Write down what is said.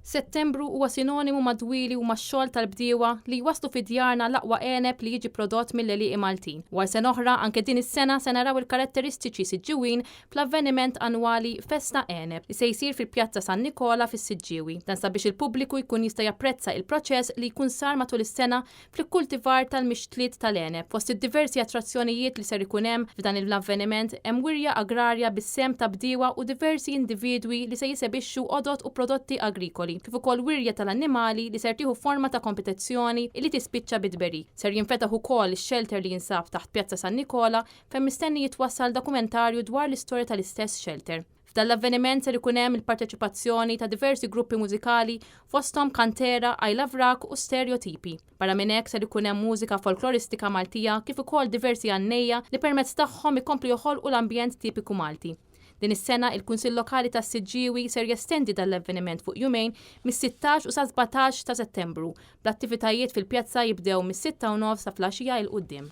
Settembru huwa sinonimu mad-dwieli u max-xogħol tal-bdiewa li jwasslu fi djarna l-aqwa għeneb li jiġi prodott mill-għelieqi Maltin. U għal sena oħra, anke din is-sena se naraw il-karatteristiċi Siġġiwin fl-avveniment annwali Festa Għeneb li se jsir fil-Pjazza San Nikola fis-Siġġiewi. Dan sabiex il-pubbliku jkun jista' japprezza il-proċess li jkun sar matul is-sena fl-ikkultivar tal-mixtliet tal-għeneb. Fost id-diversi attrazzjonijiet li ser ikun hemm f'dan l-avveniment hemm wirja agrarja bis-sehem ta' bdiewa u diversi individwi li se jesebixxu għodod u prodotti agrikoli, kif ukoll wirja tal-annimali li ser tieħu forma ta' kompetizzjoni li tispiċċa bi tberik. Ser jinfetaħ ukoll ix-xelter li jinsab taħt Pjazza San Nikola fejn mistenni jitwassal dokumentarju dwar l-istorja tal-istess xelter. F'dan l-avveniment ser ikun hemm il-parteċipazzjoni ta' diversi gruppi mużikali fosthom Kantera, I Love Rak u Stereotipi. Barra minn hekk ser ikun hemm mużika folkloristika Maltija kif ukoll diversi għannejja li permezz tagħhom ikomplu joħolqu l-ambjent tipiku Malti. Din is-sena il-Kunsill Lokali tas-Siġġiewi ser jestendi dan l-avveniment fuq jumejn mis-16 u sas-17 ta' Settembru, bl-attivitajiet fil-pjazza jibdew mis-6:30 ta' filgħaxija 'il quddiem.